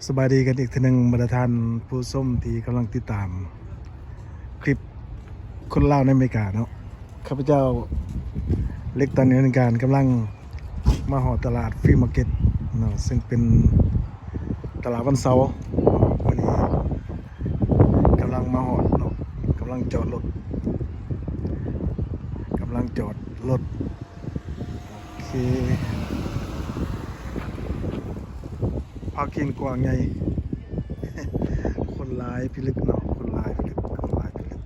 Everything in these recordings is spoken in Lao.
ສະບາຍດີກັນອີກເທື່ອໜຶ່ງ ບັນດາທ່ານຜູ້ຊົມທີ່ກຳລັງຕິດຕາມຄລິບຄົນລາວໃນອາເມລິກາເນາະ. ຂ້າພະເຈົ້າ ເລັກຕັນ ເຮືອນການ ກຳລັງມາຮອດຕະຫຼາດຟຣີມາເກັດເນາະ ເຊິ່ງເປັນຕະຫຼາດວັນເສົາ. ມື້ນີ້ກຳລັງມາຮອດເນາະ ກຳລັງຈອດລົດ ກຳລັງຈອດລົດ. ໂອເຄ ພາກິນກວ້າງໃຫຍ່ ຄົນຫຼາຍພິລຶກເນາະ ຄົນຫຼາຍພິລຶກ ຄົນຫຼາຍພິລຶກ.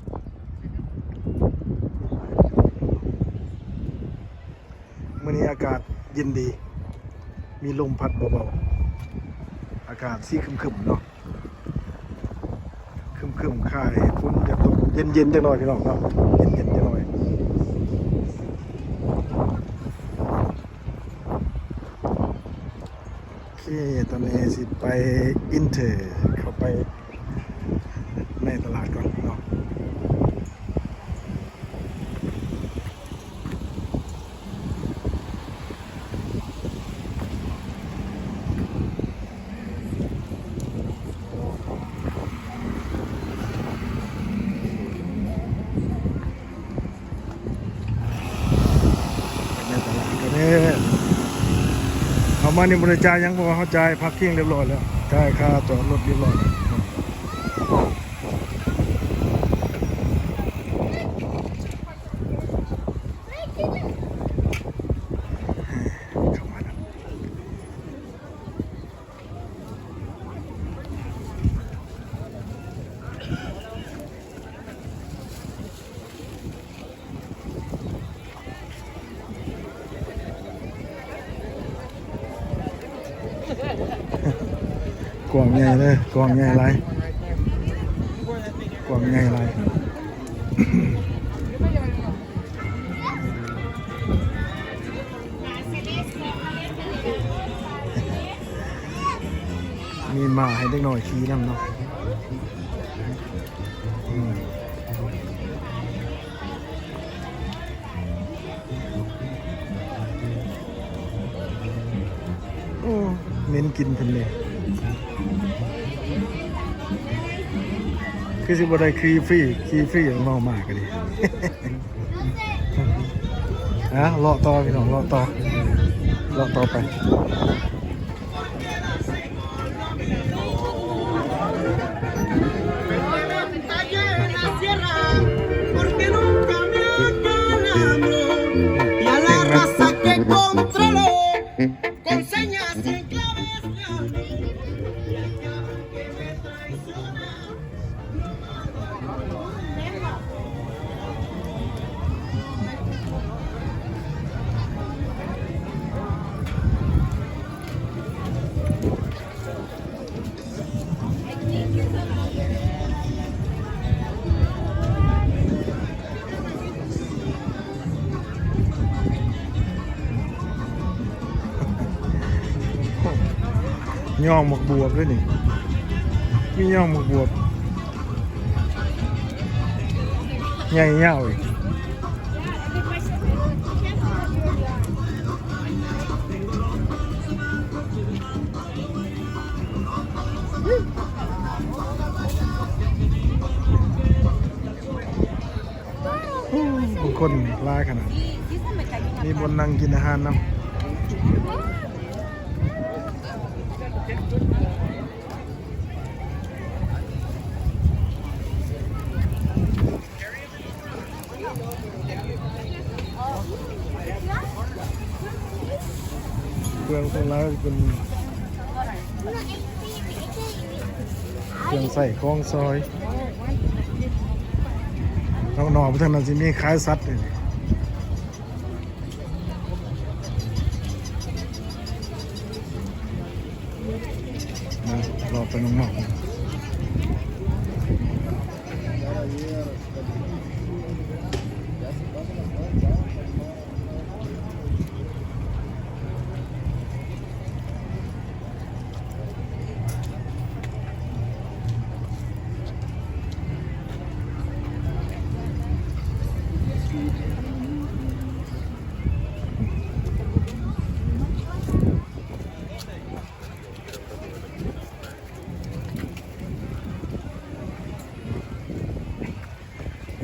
ມື້ນີ້ອາກາດເຢັນດີ ມີລົມພັດເບົາໆ ອາກາດສີຄຶມໆເນາະ. ຄຶມໆ ຄ້າຍຝົນຈະຕົກ ເຢັນໆ ຈັກໜ້ອຍພີ່ນ້ອງເນາະ ເຢັນໆ ຈັກໜ້ອຍ. ໂອເຄ ຕອນນີ້ຊິໄປເອັນເທີ ເຂົ້າໄປໃນຕະຫຼາດກ່ອນເນາະ. ເຂົ້າມານີ້ບໍ່ໄດ້ຈ່າຍຫຍັງ ເພາະວ່າເຮົາຈ່າຍພາກເຄງຮຽບຮ້ອຍແລ້ວ ຈ່າຍຄ່າຈອດລົດຮຽບຮ້ອຍແລ້ວ. ກວ້າງໃຫຍ່ເດີ ກວ້າງໃຫຍ່ຫຼາຍ ກວ້າງໃຫຍ່ຫຼາຍ. ມີມ້າໃຫ້ເດັກນ້ອຍຂີ່ນຳເນາະ. ອືມ ໂອ້ ເໝັນກິ່ນເພິ່ນເດ້ ຄືຊິບໍ່ໄດ້ຂີ່ຟຣີ ຂີ່ຟຣີເວົ້າມາກະດີ. ອ່ະ ເລາະຕໍ່ພີ່ນ້ອງ ເລາະຕໍ່ ເລາະຕໍ່ໄປ.ຍອງໝາກບວບເດ້ນີ້ ມີຍອງໝາກບວບໃຫຍ່ຍາວອີກ. ໂອ້ ຄົນຫຼາຍຂະໜາດ ມີບ່ອນນັ່ງກິນອາຫານນຳ. ເຄື່ອງສ່ວນຫຼາຍເປັນເຄື່ອງໃຊ້ຂອງຊອຍ. ທາງນອກໄປທາງນັ້ນຊິມີຂາຍສັດນີ້. ມາ ເລາະໄປນອກໆ. ເ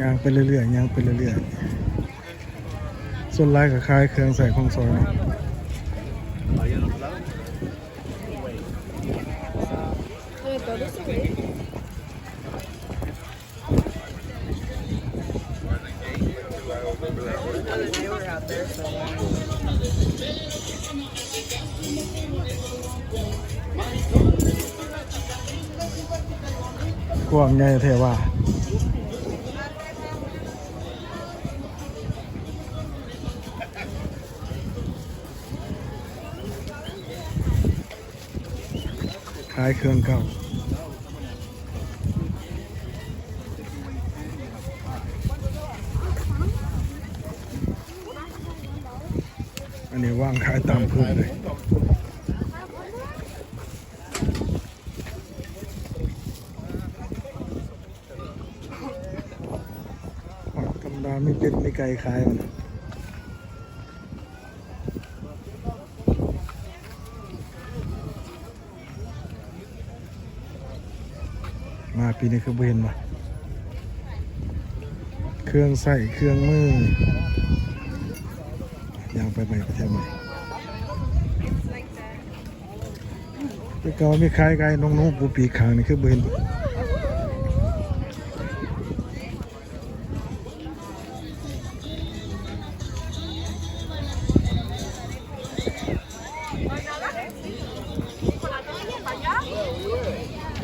ຍ່າງໄປເລື້ອຍໆ ຍ່າງໄປເລື້ອຍໆ ສ່ວນຫຼາຍກໍຂາຍເຄື່ອງໃຊ້ຂອງສອຍເນາະ. ກວ້າງໃຫຍ່ແທ້ວ່າ. ຂາຍເຄື່ອງເກົ່າ. ອັນນີ້ວາງຂາຍຕາມພື້ນເລີຍ. ທຳມະດາມີເປັດມີໄກ່ຂາຍຫັ້ນນະ. ມາປີນີ້ຄືບໍ່ເຫັນວະ ເຄື່ອງໃຊ້ເຄື່ອງມື. ຍ່າງໄປໃໝ່ ໄປແຖວໃໝ່. ແຕ່ເກົ່າມີຂາຍໄກ່ ນົກໜູ ປູປີກ ຂ້າງນີ້ຄືບໍ່ເຫັນ.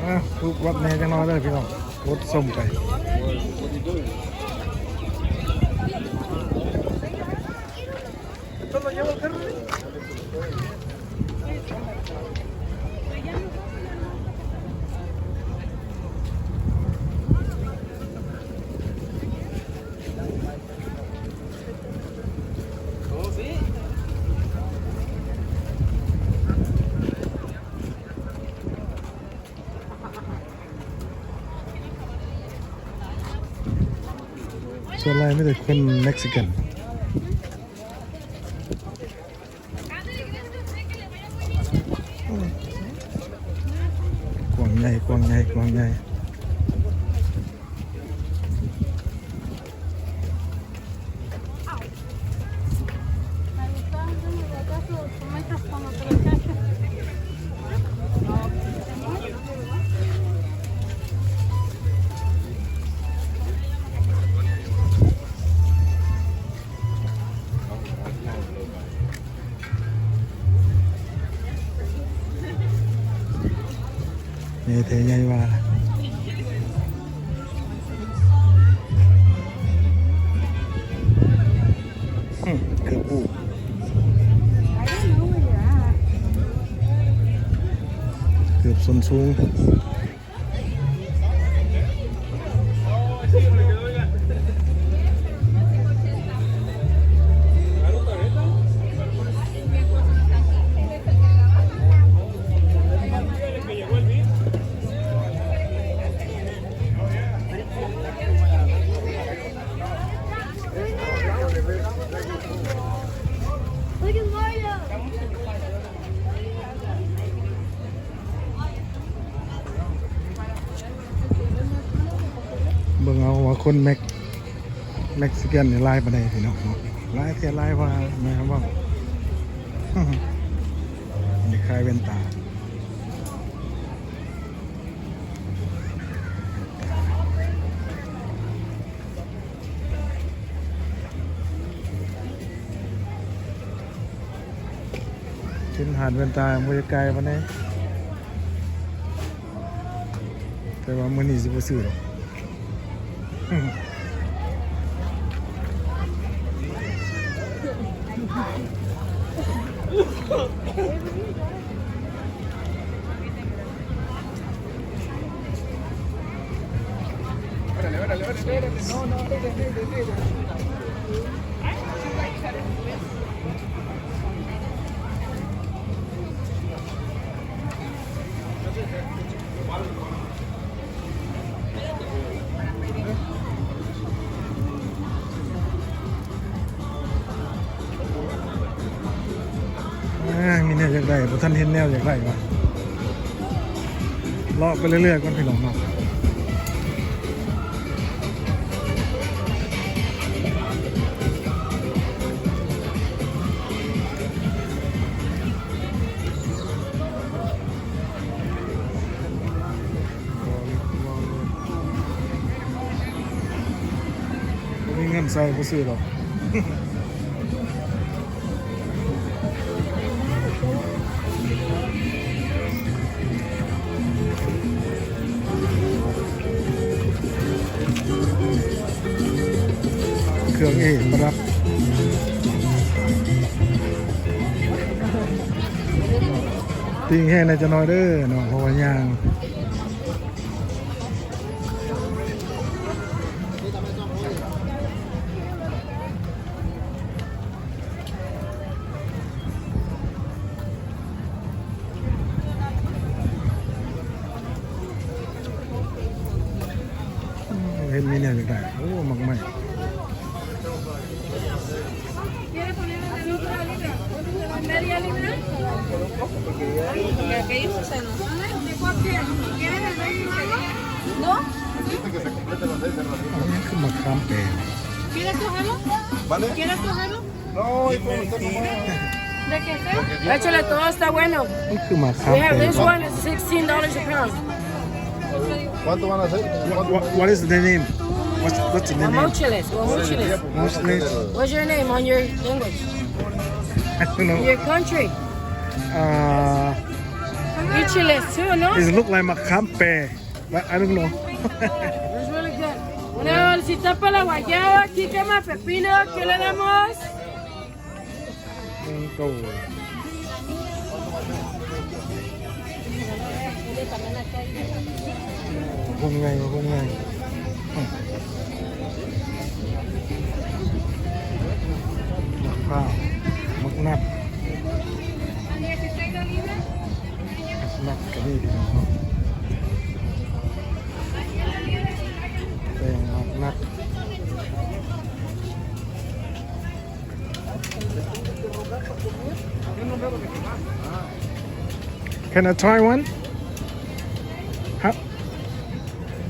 ອ່ະ ທຸກວັດແດ່ຈັກໜ້ອຍເດີພີ່ນ້ອງ ກົດຊົມໄປ. ສ່ວນຫຼາຍມີແຕ່ຄົນເມັກຊິກັນ. ກວ້າງໃຫຍ່ ກວ້າງໃຫຍ່ ກວ້າງໃຫຍ່. ໃຫຍ່ແທ້ໃຫຍ່ວ່າ. ອືມ ເກືອບອູ ເກືອບສົ້ນສູງ. ເບິ່ງເອົາວ່າຄົນເມັກ ເມັກຊິກັນນີ້ຫຼາຍປານໃດພີ່ນ້ອງເນາະ. ຫຼາຍແທ້ຫຼາຍວ່າແມ່ນເວົ້າ. ນີ້ຂາຍແວ່ນຕາ. ເປັນຮ້ານແວ່ນຕາບໍ່ໄດ້ໄກປານໃດ ແຕ່ວ່າມື້ນີ້ຊິບໍ່ຊື້ດອກ.ອ່າ ມີແນວຢາກໄດ້ ບໍ່ທັນເຫັນແນວຢາກໄດ້ວະ. ເລາະໄປເລື້ອຍໆກ່ອນພີ່ນ້ອງເນາະ. ໃສ່ບໍ່ຊື້ດອກ. ເຄື່ອງເອກປະດັບ ຕີງແຮງແດ່ຈັກໜ້ອຍເດີເນາະ ເພາະວ່າຍ່າງ ເຫັນມີແນວຢາກໄດ້ ໂອ້ ໝາກໄມ້. ¿No? ອັນນີ້ຄືໝາກຂາມແປ. ¿Quieres cogerlo? ¿Vale? ¿Quieres cogerlo? No, es por usted nomás. ¿De qué sea? Échale todo, está bueno. ມັນຄືໝາກຂາມແປ. We have this one, it's sixteen dollars a pound. ¿Cuánto van a hacer? What, what, what is the name? What's, what's the name? Guamúchiles, guamúchiles. Guamúchiles. What's your name on your language? I don't know. Your country. Uh, Guamúchiles too, ¿no? It look like ໝາກຂາມແປ. But I don't know. It's really good. Una bolsita para la guayaba, jícama, pepino, ¿qué le damos? ແມງໂກ ພວງໃຫຍ່ ພວງໃຫຍ່ ໝາກພ້າວ ໝາກນັດ ໝາກນັດກໍມີ ພີ່ນ້ອງເນາະ ແປ້ງໝາກນັດ. ເຄນໄອທຣາຍວັນ? ຮະ?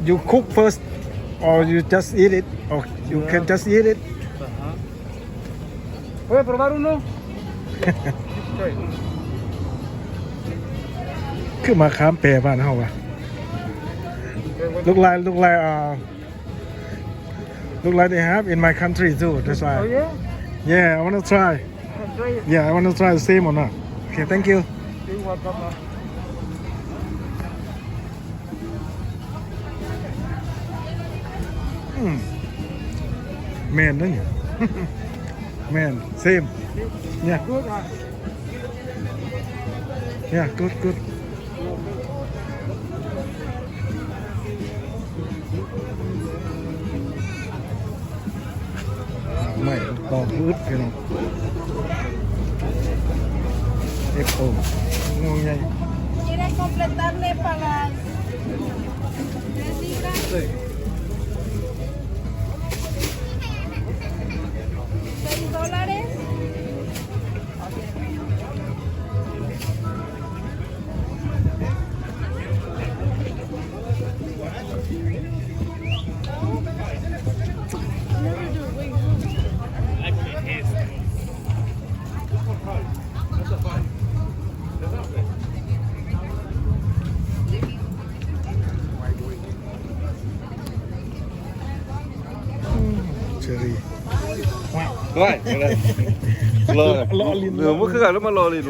ຢູຄຸກເຟີສ ອອ ຢູຈັສອີດອິດ? ໂອເຄ ຢູແຄນຈັສອີດອິດ. Ajá. ¿Puede probar uno? ຄືໝາກຂາມແປບ້ານເຮົາວະ. Look like, look like, uh, look like they have in my country too. That's why. Oh, yeah? Yeah, I wanna try. Enjoy it. Yeah, I wanna try the same or not. Okay, thank you. You're welcome. ອືມ ແມ່ນເດ້ນີ້ ແມ່ນ same. Yeah. Good, huh? Yeah, good, good. ໝາກໄມ້ ດອກອຶດ ພີ່ນ້ອງ ເອັບເປິ້ນ ງວງໃຫຍ່. ¿Quiere completarle para las tres libras? Sí. Seis dólares. Cherry. ວ້າຍ ລໍ ລໍຫຼິ້ນ ເອີ ບໍ່ຄືກັນ ມາລໍຫຼິ້ນ.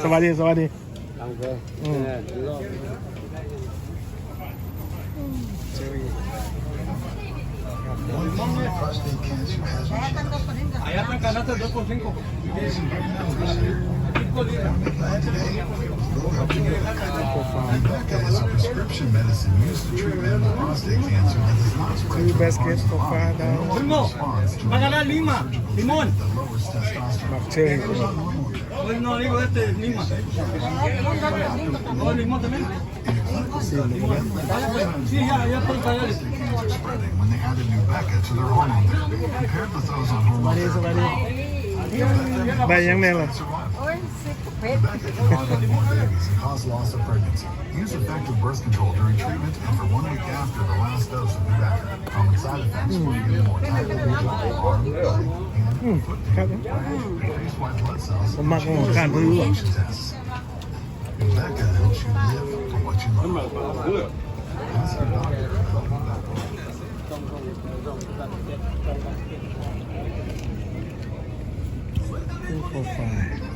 ສະບາຍດີ ສະບາຍດີ. ອືມ Cherry. One form of prostate cancer has been cured. Allá están canastas dos por cinco. Rebecca is a prescription medicine used to treat men with prostate cancer that does not spread to the parts of the body and no longer responds to surgical treatment that lowers testosterone. ໝາກເຊີຣີ Pues no, digo, este, lima. Oh, limón también. Sí, ya, ya estoy para allá. Prostate cancer spreading when they added Nubeqa to their hormone therapy. Compared to those on hormone therapy alone, ໄດ້ຫຍັງແດ່ລະ? Nubeqa can cause unborn babies and cause loss of pregnancy. Use effective birth control during treatment and for one week after the last dose of Nubeqa. Common side effects include mortality, arm, leg, hand, foot pain, rash, increased white blood cells, and change in liver function tests. Nubeqa helps you live for what you love. Ask your doctor about Nubeqa. Two four five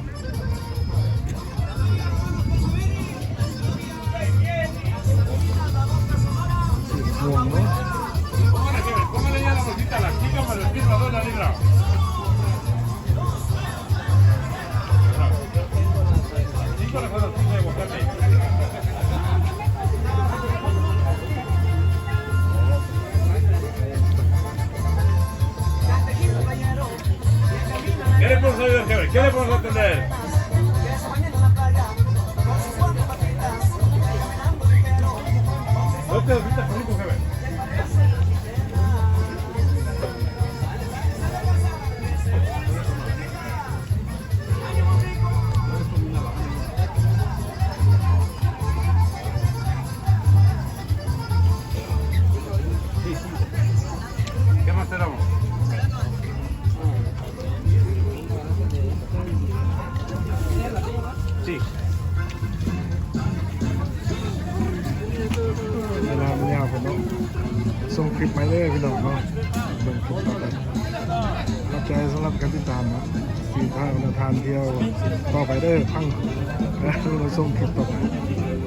ເວລາມັນຍາວໂພດເນາະ ສົ່ງຄລິບໃໝ່ເດີພີ່ນ້ອງເນາະ ເບິ່ງຄລິບຕໍ່ໄປ. ຂອບໃຈສຳລັບການຕິດຕາມເນາະ ຊິພາທ່ານທ່ຽວຕໍ່ໄປເດີ ຟັງ ເອີ ສົ່ງຄລິບຕໍ່ໄປ.